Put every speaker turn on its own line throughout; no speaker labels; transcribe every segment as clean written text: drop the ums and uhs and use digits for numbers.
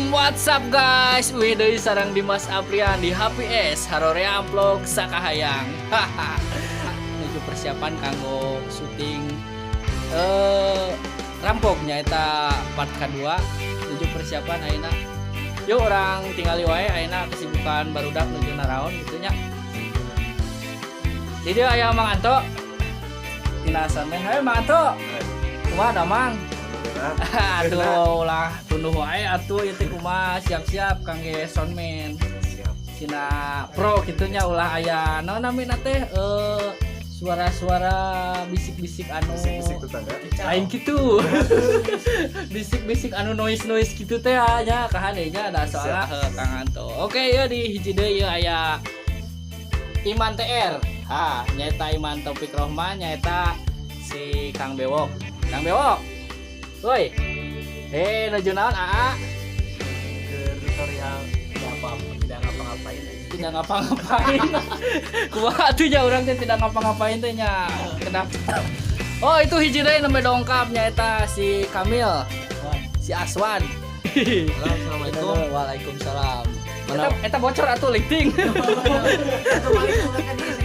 What's up, guys? Uih deui sareng Dimas Aprian di HPS Haroream Vlog Sakahayang. Haha. Menuju persiapan kanggo syuting rampok nyaeta part kedua. Menuju persiapan ayeuna. Yuk, urang tinggali wae ayeuna kesibukan barudak nuju naraon gitu nya. Jadi aya Mang Anto. Tina Samen. Hayo, Mang Anto. Kumaha damang? Aduh lah, tunduh wae atuh ieu teh. Kumaha, siap-siap kangge soundman?
Siap.
Sina pro kitunya, ulah aya naon namina teh, suara-suara bisik-bisik anu
Bisik-bisik tetangga.
Lain gitu, bisik-bisik anu noise-noise gitu teh nya kahade nya ada soalnya heuh, Kang Anto. Oke ya, di hiji deui ieu aya Iman TR, ha, nyaeta Iman Taufik Rohman, nyaeta si Kang Bewok. Kang Bewok. Woi. Eh, nuju naon, Aa?
Ke tutorial, tidak apa-apa, tidak ngapa-ngapain aja.
Tidak ngapa-ngapain. Kumaha atuh nya urang teh tidak ngapa-ngapain teh nya. Kenapa? Oh, itu hiji deui nembe dongkap, nyaeta si Kamil. Si Aswan.
Halo, assalamualaikum.
Waalaikumsalam. Eta, eta bocor atuh lighting.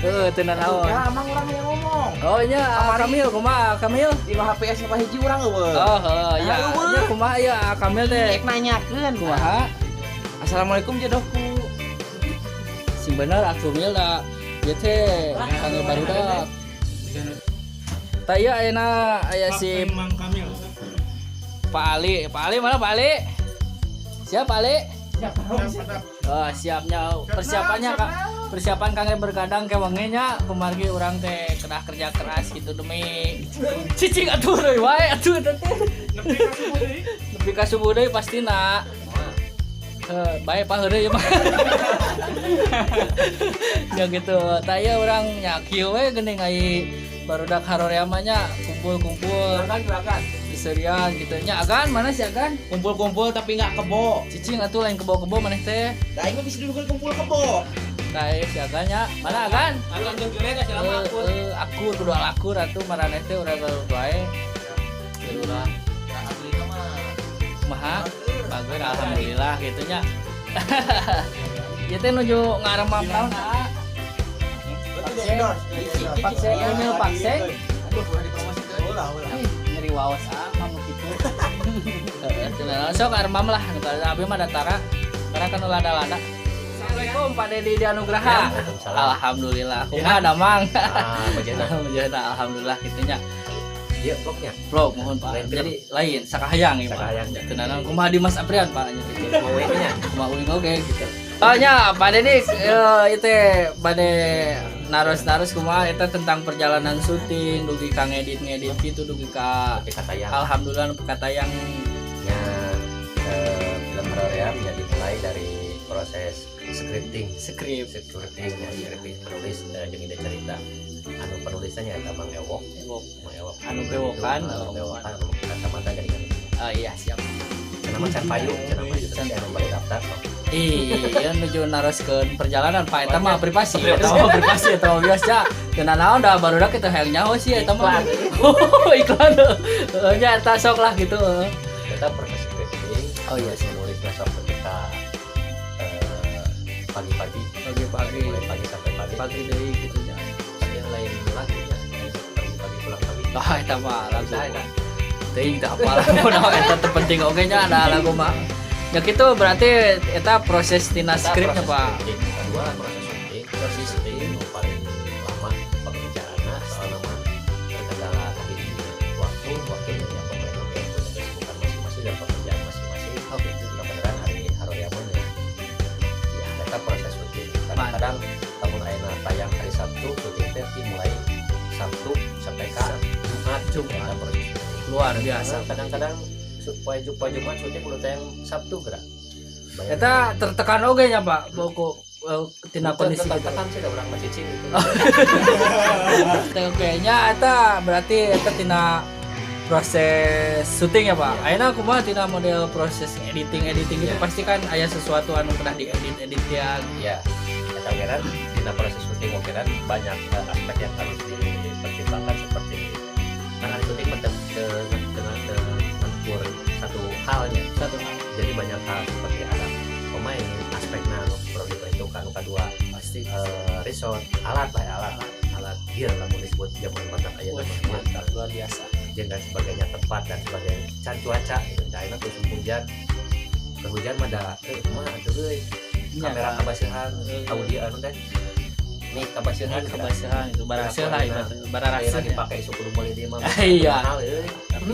Heuh, teu nanaon.
Ya, emang urang yang ngomong.
Oh nya, Kamil kumaha, Kamil?
Di HPS apa hiji urang euweuh.
Oh, heuh, ya.
Euweuh.
Nya kumaha ya Kamil teh?
Rek nanyakeun.
Kumaha?
Assalamualaikum, jodohku.
Sing bener atuh, Mil, da. Ieu teh kangge barudak. Tah, ieu ayeuna aya si
Mang Kamil.
Pak Ali. Pak Ali mana, Pak Ali? Siap, Pak Ali? Oh, siapnya persiapannya, Kak. Persiapan kangge bergadang ke wengi nya, kumargi urang teh kedah kerja keras gitu demi cicing atuh deui wae atuh teh.
Nepi ka subuh deui.
Nepi ka subuh deui pastina. Eh, bae Pak, heureuy ieu mah. Ya gitu. Tah, ieu urang nya kieu we geuning ai barudak haroream mah nya, kumpul-kumpul.
Agan, agan.
Serian gitu nya. Agan, mana sih Agan?
Kumpul-kumpul tapi nggak kebo.
Cicing atuh, lain kebo-kebo maneh teh.
Dah ini bisa dulu kumpul kebo.
Tah, ieu si Agan nya. Mana Agan?
Agan jeung Junet
Eh, eh, akur, kudu akur atuh maraneh teh, urang wae. Ulah kumaha? Bagus, alhamdulillah gitu nya. Ieu teh nuju ngaremam naon, Aa? Pakse, Emil Pakse.
Aduh, udah dipromosikeun. Ulah, ulah.
Ih, nyeri waos ah kamu gitu. Heeh, cenah sok aremam lah, nu abi mah datara. Karena kan ulah lada. Assalamualaikum, Pak Dedi Di Anugraha. Alhamdulillah. Kumaha damang?
Ah, bajana.
Alhamdulillah, alhamdulillah gitu nya.
Iya, vlognya.
Vlog mohon, Pak.
Lain film.
Jadi lain sakahayang ieu mah.
Sakahayang.
Teu nanaon, kumaha Dimas Aprian, Pak, nya gitu.
Mau nya.
Kumaha uing oge gitu. Oh nya, Pak Dedi, itu bade naros-naros kumaha eta tentang perjalanan syuting dugi ka ngedit-ngedit gitu dugi ka
Tapi kata yang
alhamdulillah nu kata yang
nya, film Haroream ya dimulai dari proses scripting.
Skrip.
Scripting ya, scripting penulis, jeung ide cerita. Anu penulisnya nya Mang Ewok.
Ewok.
Mang Ewok.
Anu bewokan.
Anu bewokan, anu kacamata geuningan.
Oh iya, siap.
Cenah mah can payu, cenah mah itu teh anu bade daftar sok.
Iya, nuju naroskeun perjalanan, Pak, eta mah privasi, eta mah privasi, eta mah biasa. Teu naon da barudak kita hayang nyaho sih eta mah. Oh, iklan. Heeh nya, eta sok lah gitu.
Kita proses scripting.
Oh iya sih.
Nulisnya sok ketika pagi-pagi.
Pagi-pagi.
Mulai pagi sampai pagi.
Pagi deui gitu nya.
Tapi yang lain lagi ya, pagi-pagi pulang pagi.
Ah, eta mah lagu.
Bisa, eta.
Teuing teh apa lagu naon eta, teu penting oge nya ada lagu mah. Ya gitu, berarti eta proses tina
Eta
skripnya,
proses
Pak.
scripting. Kedua proses syuting. Proses syuting nu paling lama pengerjaanna, soalnya mah terkendala kahiji waktu, waktu jadi apa, mereka oge punya kesibukan masing-masing dan pekerjaan masing-masing.
Oke.
Kebenaran hari Haroream nya ya eta proses syuting. Kadang-kadang lamun ayeuna tayang hari Sabtu, syuting teh ti mulai Sabtu sampai ka Jumat.
Jumat.
Eta proses syuting.
Luar biasa.
Kadang-kadang poe Jumat syuting udah tayang Sabtu gerak.
Eta tertekan oge nya, Pak, buku tina kondisi gitu.
Tertekan sih, ada orang mah cicing gitu.
Teh, oke nya, eta berarti eta tina proses syuting ya, Pak.
Iya.
Ayeuna kumaha tina model proses editing editing itu?
Iya.
Pasti kan aya sesuatu anu pernah diedit edit ya.
Ya, eta oge kan dina proses syuting oge kan banyak aspek yang harus dipertimbangkan, seperti kan hari syuting mah dengan satu halnya.
Satu hal.
Jadi banyak hal seperti ada pemain, aspeknya nu perlu diperhitungkan, nu kadua
Pasti.
Resort, alat lah, alat alat gear lah mun disebut zaman mantap aya
Wih,
nama
mantap luar biasa.
Jeung dan sebagainya, tempat dan sebagainya, can cuaca gitu. Da ayeuna musim hujan, hujan mah da kumaha atuh euy, kamera kabasihan, audio anu teh mic kabasihan.
Kebasahan itu baraseuh lah ibaratnya, bararaseuh
Ayeuna
ya.
Dipake isuk kudu meuli di mah
Iya.
mahal euy.
Tapi,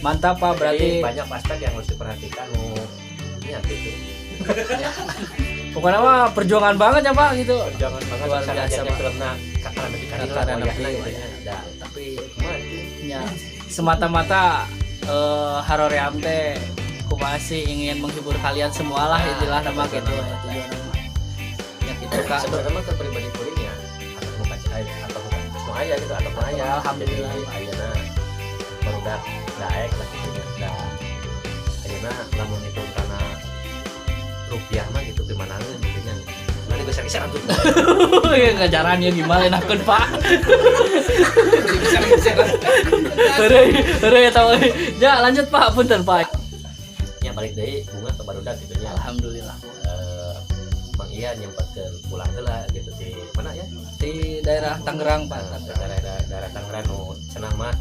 mantap Pak, berarti
Jadi banyak aspek yang harus diperhatikan nu nya gitu.
Pokoknya mah perjuangan banget ya Pak gitu.
Perjuangan banget.
Luar
sana
biasa,
jadi
Pak.
Filmna kakara nepi ka dieu lah,
Kakara
wayahna
nepi,
gitu nya. Da, tapi kumaha tuh?
Ya, semata-mata Haroream teh kumaha sih ingin menghibur kalian semua lah,
Nah,
itulah nama
tujuan
gitu
nama.
Tujuan nama. Ya gitu Kak.
Sebenarnya mah ke pribadi kuring ya atau muka atau muka semua aya gitu atau aya.
Alhamdulillah.
Jadi ayeuna barudak daek lah gitu nya. Da ayeuna lamun hitung kana rupiah mah gitu gimana gitu nya. Mana geser-geser atuh.
Ya ngajaran ya gimana enakeun Pak. Heureuy, heureuy eta euy. Ya lanjut Pak, punten Pak.
Ya balik deui bunga ke barudak gitu nya.
Alhamdulillah.
Mang Ian nyempatkeun pulang heula gitu di mana ya?
Di daerah Tangerang Pak,
Nah,
Tangerang.
daerah daerah Tangerang nu cenah mah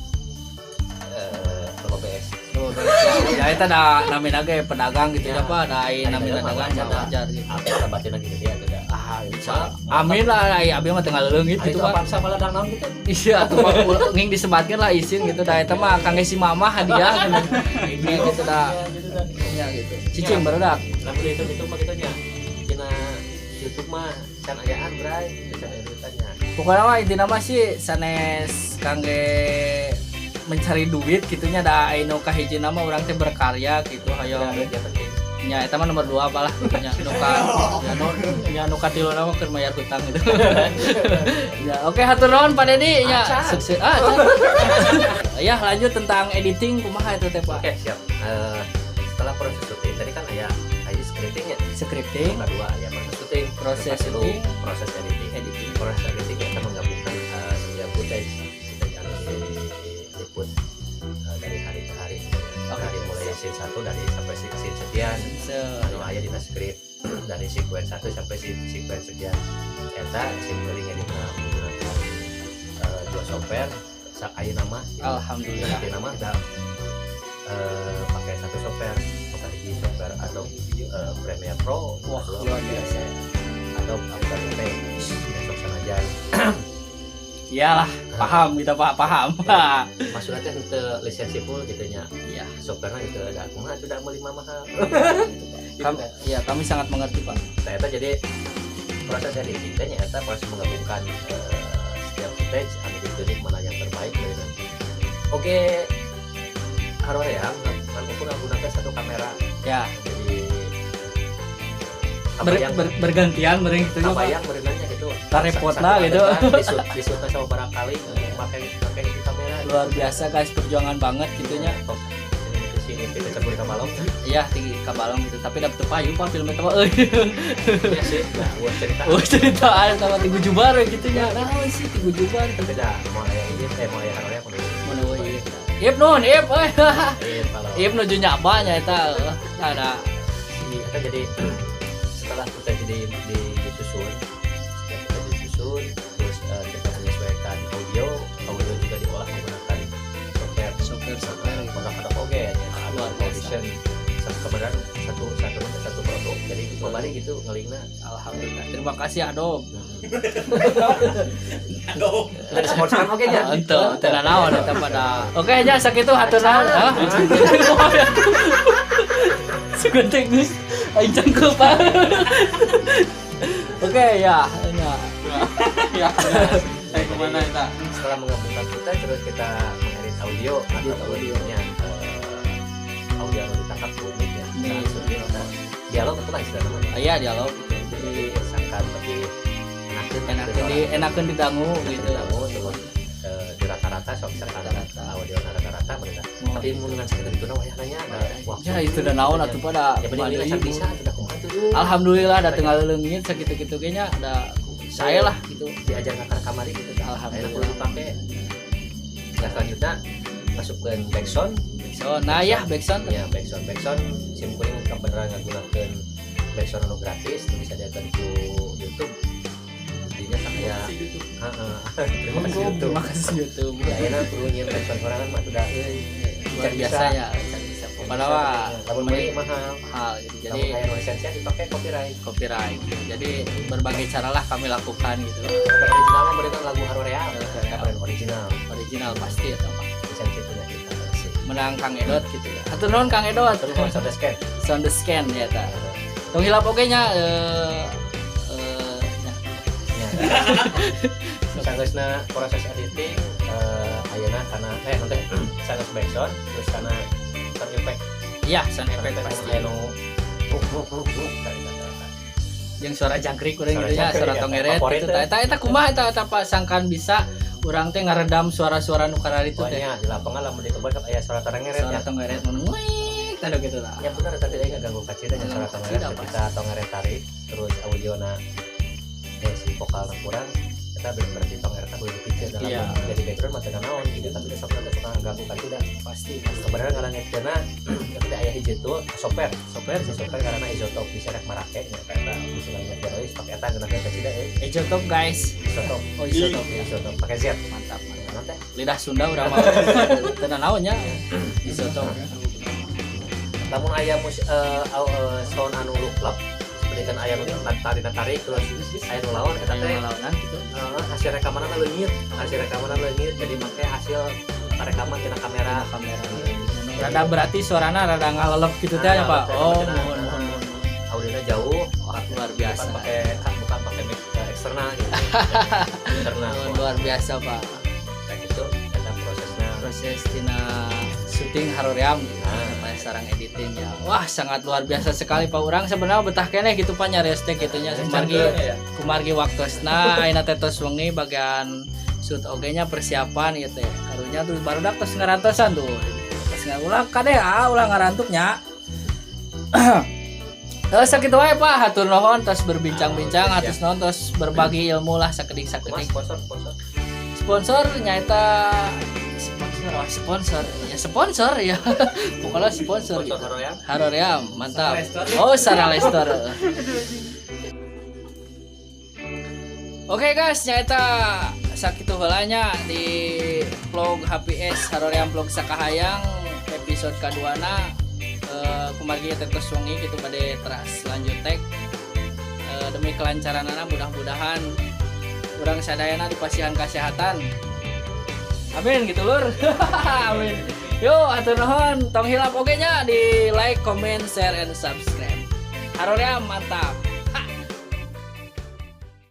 toko BS.
Oh, ya eta da namina ge pedagang gitu ya
Ya.
Pak, da aya namina
Ari
dagang
dagang mah
wajar gitu.
Apa lah batinna gitu dia tuh da.
Ah, insya amin lah, ai abi mah teu ngaleungit
Gitu
gitu Pak.
apaan sama ladang naon gitu.
Iya, atuh Pak nging disebatkeun lah izin gitu da eta mah kangge si mamah hadiah gitu. Ya gitu da. Ya gitu. Cicing barudak.
Lamun dihitung itu mah gitu nya. Tina YouTube mah can ayaan bray, can aya duitannya.
Pokoknya mah intina mah sih sanes kangge mencari duit gitunya, da aya nu kahijina mah urang teh berkarya gitu
Ada
hoyong
duit yang penting.
Nya eta mah nomor 2 apalah gitu nya nu ka ya nu nya nu katiluna mah keur mayar hutang gitu. Ya oke, hatur nuhun Pak Dedi nya.
Acan.
Sukses. Ah, acan. Ya lanjut tentang editing kumaha itu teh Pak?
Oke, siap. Setelah proses syuting tadi kan aya aya scripting ya.
Scripting,
Kedua aya proses syuting,
Proses
Kedua,
syuting.
Proses editing.
Editing.
Proses editing kita menggabungkan setiap footage footage anu diliput dari hari ke hari.
Oke.
Dari mulai scene 1 dari sampai scene scene sekian anu aya dina skrip dari sequence 1 sampai sequence sekian eta sim kuring ngeditna menggunakan dua software sa ayeuna mah gitu.
Alhamdulillah.
Ayeuna mah da pakai satu software, pakai hiji software Adobe Premiere Pro.
Wah,
Adobe
luar biasa.
Adobe After Effects ya sok sanajan.
Iyalah, paham kita Pak, paham.
Maksudnya teh henteu lisensi full gitu nya.
Iya.
Softwarenya gitu ada kumaha sudah meuli mah mahal.
Kami, ya kami sangat mengerti Pak.
Nah, eta jadi proses editing teh nya eta proses menggabungkan setiap footage anu dipilih mana yang terbaik dari nanti. Oke, Haroream kan ukur menggunakan satu kamera.
Ya,
Jadi kabayang
bergantian meureun gitu ya, Pak.
kabayang berenangnya gitu.
Tarepotna
Satu
gitu.
adegan dishootna sama barang kali make make di kamera.
Luar biasa guys, perjuangan banget gitunya.
Ini ke sini kita cebur ka balong.
Iya, tinggi kabalong gitu, tapi dapet payu Pak film itu mah euy.
Iya sih, nah, buat cerita.
Oh, cerita sama Tigu Jubar gitu nya. Nah, sih Tigu Jubar
Tapi dah mau aya izin mau aya Haroream kudu.
Mun euy. Ip nun, ip euy.
Kalau
Ip nuju nyaba nya eta. Nah, ada.
Eta jadi setelah footage disusun, setiap footage disusun, terus kita menyesuaikan audio, audio juga diolah menggunakan software.
Software software gitu.
Menggunakan Adobe oge ya,
Luar
Adobe
biasa.
Audition. Satu kebenaran satu satu satu produk, jadi kembali gitu ngelingna.
Alhamdulillah. Terima kasih Adobe.
Aduh.
Dari sponsoran oke nya.
Ente, teu naon eta pada. Oke nya sakitu hatur nuhun. Hah? Segenting geus aing cangkeup Pak. Oke ya, nya.
Ya. Kayak kemana eta?
Setelah menggabungkan footage terus kita mengedit audio
Edit
atau
audio.
nya audio anu ditangkap ku mic ya.
Mic.
Nah, syuting atau dialog itu lah istilah namanya.
Iya dialog gitu.
Jadi sangkan lebih enakeun
Enakeun didangu
gitu
gitu.
terus di rata-rata sok misalkan
Rata-rata.
audio rata-rata mereka tapi mun dengan sakitu dituna wayah nanya waktu
Ya itu udah naon atuh pada.
Ya bener ini can bisa atuh da kumaha tuh.
Alhamdulillah da teu ngaleungit sakitu-kitu ge nya da saya lah gitu.
Diajar ngakar kamari gitu.
Alhamdulillah.
Ayeuna kudu dipake. Nah, selanjutnya masukkan backsound.
Backsound. Nah ya backsound.
Ya backsound, backsound sim kuring kabeneran ngagunakeun backsound anu gratis nu bisa diakeun ku YouTube. Jadinya kan ya heeh. Terima kasih YouTube.
Terima kasih YouTube.
Ya ayeuna kudu nyieun backsound sorangan mah udah euy.
Luar biasa ya, bisa bisa. Pokoknya mah
Lamun meuli mahal.
Mahal gitu.
Jadi
Jadi
aya nu lisensinya dipakai copyright.
Copyright gitu. Jadi berbagai cara lah kami lakukan gitu.
Original mah berikan lagu Haroream.
Haroream.
Keren original.
Original pasti ya Pak.
Lisensi punya kita.
Menang Kang Edot gitu ya. Hatur nuhun Kang Edot.
Terus mau sound scan.
Sound scan ya ta. Tong hilap oge nya nya.
Ya. Sanggeusna proses editing ayeuna kana nanti sanggeus backsound terus kana sound effect.
Iya, sound effect pasti.
Aya nu bruk bruk bruk bruk dari eta.
Yang suara jangkrik urang
Suara
gitu ya,
jangkrik,
suara
ya,
tongeret
favorit
gitu
teh.
Ta. Eta eta kumaha eta eta Pak sangkan bisa urang teh ngaredam suara-suara nu kararitu teh.
Pokoknya di lapangan lamun di kebon sok aya suara tongeret
Suara
ya.
tongeret mun nguik tadi gitu lah.
Ya bener tadi aing ngaganggu kacida nya suara
Ngaganggu
tongeret
kacida,
ketika tongeret tarik terus audiona si vokalna kurang eta berarti tongeretna kudu dipicir dalam
Iya.
jadi background mah teu naon gitu tapi besok nanti suka ngaganggu kacida.
Pasti.
Sebenarnya ngalangetkeunna eta teh aya hiji tuh software.
Software
Si software karena iZotope bisa rek marake nya eta bisa ngalangetkeun euy pake eta geuna kacida euy.
iZotope guys.
iZotope.
Oh iZotope ya.
iZotope pakai Z.
Mantap, mantap.
Naon teh?
Lidah Sunda urang mah teu naon nya. iZotope.
Lamun aya sound anu luklep seperti kan aya nu tadi tarik terus aya nu lawan eta teh
Lawanan gitu.
Hasil rekamanna leungit, hasil rekamanna leungit jadi make hasil rekaman tina kamera.
Kamera. Rada berarti suarana rada ngalelep gitu teh ya, Pak. Oh, mohon mohon mohon.
Audionya jauh.
Wah, luar biasa.
Bukan pakai mic eksternal gitu. Internal.
Oh, luar biasa, Pak.
Kayak gitu eta prosesnya.
Proses tina syuting Haroream gitu.
Ah.
Sampai sarang editing ya. Wah, sangat luar biasa sekali Pak. Urang sebenarnya betah keneh gitu Pak nyarios teh gitu nya. Kumargi kumargi waktosna ayeuna teh tos wengi bagian shoot oge nya persiapan gitu ya. Karunya tuh barudak tos ngarantosan tuh. Tos ulah kade ah ulah ngarantuknya. Terus sakitu wae Pak, hatur nuhun tos berbincang-bincang,
Ah,
hatur nuhun tos berbagi ilmu lah
Kumaha
sakedik-sakedik.
sponsor sponsor.
Sponsor nyaeta sponsor, oh, sponsor ya sponsor ya pokoknya sponsor
Sponsor
gitu.
Haroream.
Haroream mantap.
Sarah Lestor.
Oh Sarah Lestor. Oke guys, nyaeta sakitu heula nya di vlog HPS Haroream vlog Sakahayang episode kaduana kumargi teh tos wengi gitu bade teras lanjut tek demi kelancaranana mudah-mudahan urang sadayana dipasihan kesehatan. Amin gitu lur. Amin. Yo, hatur nuhun. Tong hilap oge nya di like, comment, share, and subscribe. Haroream mantap.